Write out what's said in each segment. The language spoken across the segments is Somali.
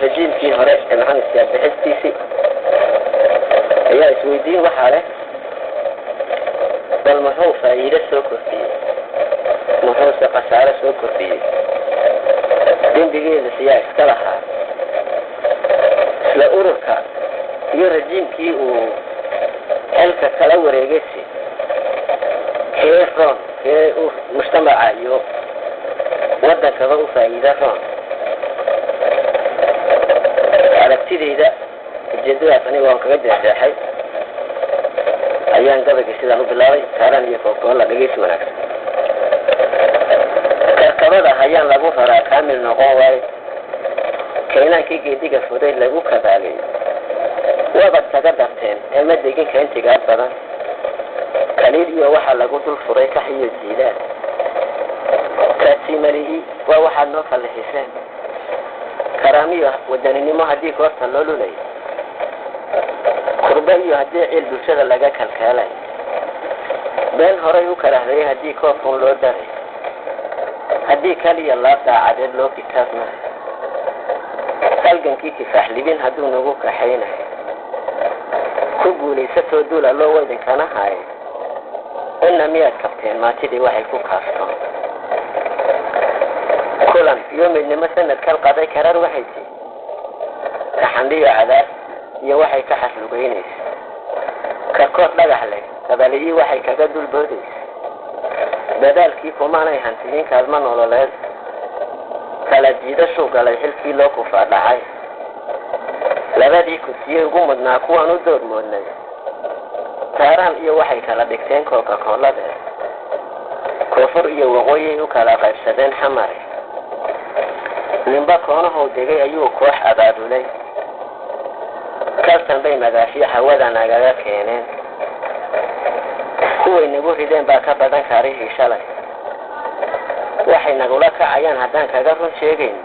Rajiimkii hore ee Maxamed Siyaad bixistiisii ayaa isweydiin waxaa leh: bal muxuu faa'iido soo kordhiyey, muxuuse khasaaro soo kordhiyey? Dembigeeda siyaa iska lahaa? Isla ururka iyo rajiimkii uu xilka kala wareegaysi, kee roon, kee u mujtamaca iyo waddankaba u faa'iida roon? Aragtidayda ujeedadaas aniga waan kaga jeexjeexay ayaan gabaygii sidaan u bilaabay. Kaaran iyo kookoola dhegeysi wanaagsan. Karkabada hayaan lagu raraa kaamil noqon waayo, kaynaankii geediga fuday lagu kabaalay, waabad kaga darteen ee ma degin kayntigaa badan. Kaliil iyo waxaa lagu dul furay kaxiyo jiilaal, kaasiimalihi waa waxaad noo kallixiseen. Karaamiyo wadaninimo haddii goorta loo lulay, kurba iyo haddii ciil bulshada laga kalkaalay, been horay u kalahdayay haddii koobkun loo daray, haddii kaliya laab daacadeed loo kitaab maray, halgankii kifaax libin hadduu nagu kaxaynayo, ku guulaysatoo duula loo waydinkana haaye, inna miyaad kabteen maatidii waxay ku kaaftoon? Kulan iyo midnimo sanad kal qaday karar waxay tii kaxandhiyo cadaab iyo waxay ka xaslugeynaysa, karkood dhagax leh kabaliyi waxay kaga dulboodaysa. Dadaalkii kumaanay hantiyin kaalmo nololeed, kala jiidashuu galay xilkii loo kufaa dhacay. Labadii kursiyey ugu mudnaa kuwaan u door moodnay, taaraan iyo waxay kala dhigteen Coca-Colade, koonfur iyo waqooyay u kala qaybsadeen Xamare. Ninba koonahow degay ayuu koox abaabulay, kaltan bay madaafiic hawada nagaga keeneen. Kuway nagu rideen baa ka badan kaarihii shalay. Waxay nagula kacayaan haddaan kaga run sheegayn,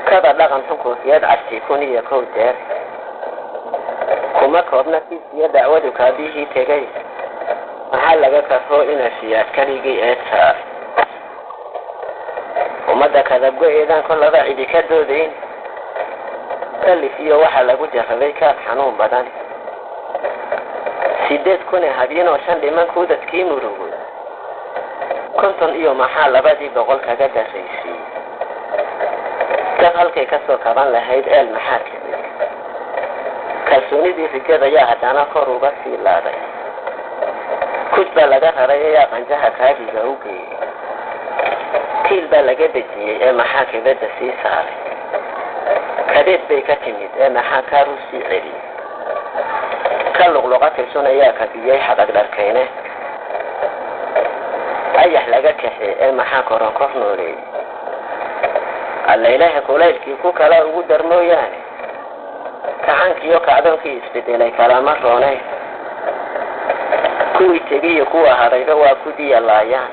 kada dhaqan xun koofiyad casti 1001 jeer. Kuma koobna kiisiyo dacwadu kaabihii tegay, maxaa laga karhoo ina Siyaad keligii eed saar? Ummadda kadabgo-eedaan kollaba cidi ka doodayn, kalif iyo waxaa lagu jarrabay kaad xanuun badan. 8,000 habeenoo shan dhiman kuudadkii murugo, 50 iyo maxaa 200 kaga darraysiiyey? Dab halkay kasoo kaban lahayd eel maxaa timid? Kalsoonidii rigada yaa haddana kor uga sii laaday? Kud baa laga raray ayaa qanjaha kaabiga u geeyey? Kiil baa laga dejiyey ee maxaa kibadda sii saaray? Kadeed bay ka timid ee maxaa kaaru sii celiyey? Ka luqluqa tirsun ayaa kabiyey xadag dharkayne? Ayax laga kaxee ee maxaa koronkor nooleeyey? Allaylaha kulaylkii ku kala ugu dar mooyaane, kacankiiyo kacdoonkii isbedelay kalama roonay. Kuwii tegiyo kuwa hadhayba waa ku diyalaayaan,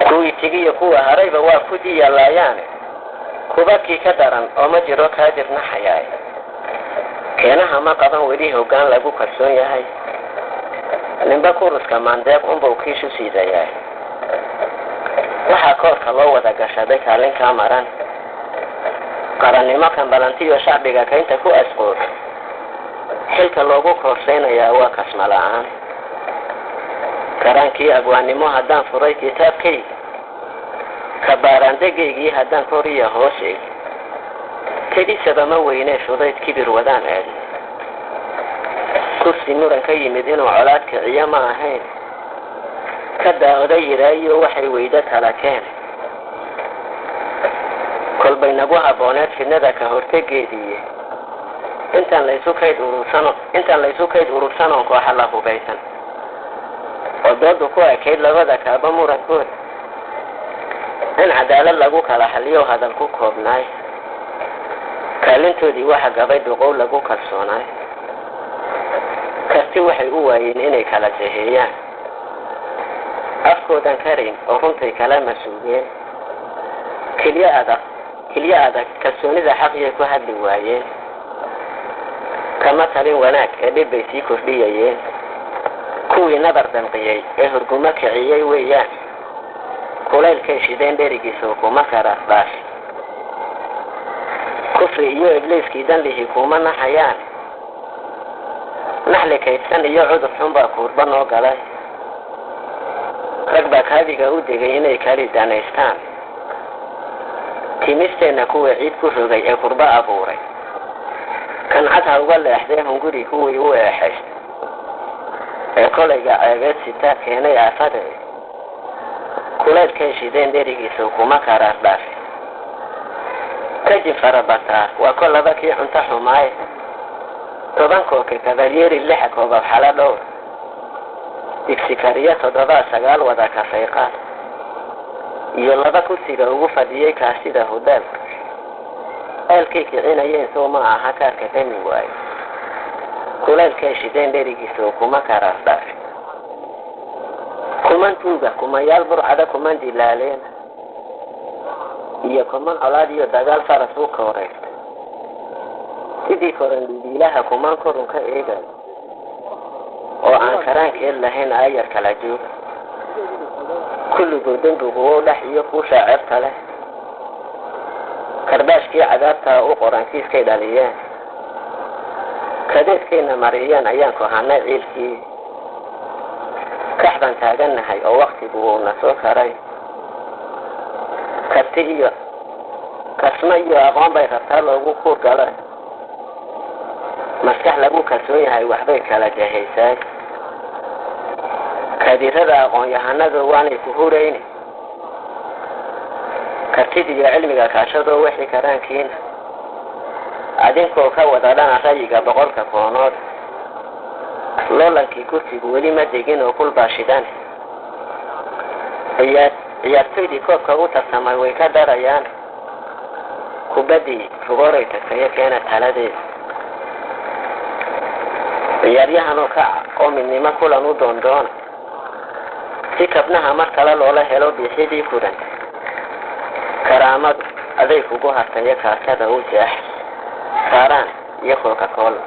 kuwii tegiyo kuwa hadhayba waa ku diyalaayaane, kubakii ka daran oo ma jiro kaadir naxayaay. Keenaha ma qaban weli hoggaan lagu kalsoon yahay, ninba kuruska maandeeq unbau kiishu siidayaay. Waxaa koorka loo wada gashaday kaalinkaa maran, qarannimo kan balantiyo shacbiga kaynta ku asqoor, xilka loogu koorsaynayaa waa kasma la-aan. Karaankii abwaannimo haddaan furay kitaabkayga, kabaaraandegaygii haddaan koriya hoos eg, kedisaba ma weynee fudayd kibir wadaan aadin. Kursi muran ka yimid inuu colaad kiciyo ma ahayn, ka daa-oda yiraayo waxay weydo tala keene. Kolbay nagu habbooneed fidnada ka hortegeediiye, intaan laysu kayd urursano, intaan laysu kayd urursanoo kooxa la hubaysan oo doodu ku ekayd labada kaaba murankooda, in cadaalad lagu kala xaliyo hadal ku koobnaay. Kaalintoodii waxa gabay duqow lagu kalsoonaay, karti waxay u waayeen inay kala jeheeyaan, afkoodan karayn oo runtay kala masuugeen. Kelyo adag, kelyo adag kalsoonida xaqiyay ku hadli waayeen, kama talin wanaag ee dhib bay sii kordhiyayeen. Kuwii nabar danqiyey ee hurgumo kiciyey weeyaan, Kulaylkay shideen dherigiisu kuma karaar dhaafi. Kufri iyo ibliiskii danlihii kuma naxayaan. Naxli kaydsan iyo cudur xun baa kuurba noo galay. Rag baa kaadiga u degay inay kali danaystaan. Timisteenna kuwa ciid ku rogay ee kurba abuuray. Kancad ha uga leexdee hunguri kuwii u eexaystay. Ee kolayga ceebeed sitaa keenay aafadee. Kulaylkay shideen dherigiisu kuma karaar dhaafi. Kajin farabataa waa kol laba kii cunto xumaaye. 10 kooke kabalyeeri 6 koobab xala dhowr. Digsi kariyo 7 9 wada kafayqaad. Iyo 2 kursiga ugu fadhiyey kaasida hudaalka. Ceelkay kicinayeen soo ma aha kaarka dami waayo. Kulaylkay shideen dherigiisu kuma karaar dhaafi. Kuman tuuga kumayaal burcada kuman dilaaleena. Iyo kuman colaad iyo dagaal faras u kooreystay. Sidii koran dhibiilaha kuman korun ka eegayo. Oo aan karaankeed lahayn aayar kala jooga. Kulligood dembigu wou dhex iyo kuusha ceebta leh. Karbaashkii cadaabtaa u qoran kiiskay dhaliyeen. Kadeedkayna mariyeen ayaan kohanay ciilkii. Kax baan taagannahay oo waqtigu wuuna soo karay. Karti iyo kasmo iyo aqoon bay rabtaa loogu kuur galay. Maskax lagu kalsoon yahay waxbay kala jahaysaay. Kadirada aqoon-yahanadu waanay ku hurayni. Kartida iyo cilmiga kaashadoo wixii karaankiina. Adinkoo ka wada dhana rayiga 100 koonood. Loolankii kursigu weli ma degin oo kulbaa shidan. Ciyaartoydii koobka u tartamay way ka darayaan. Kubaddii rugooray tagtayo keena taladeeda. Ciyaaryahanoo kaca oo midnimo kulan u doondoona. Si kabnaha mar kale loola helo biixidii kudhantay. Karaamadu aday kugu hartayo kaasada u jeex. Saaraan iyo Coca-Cola.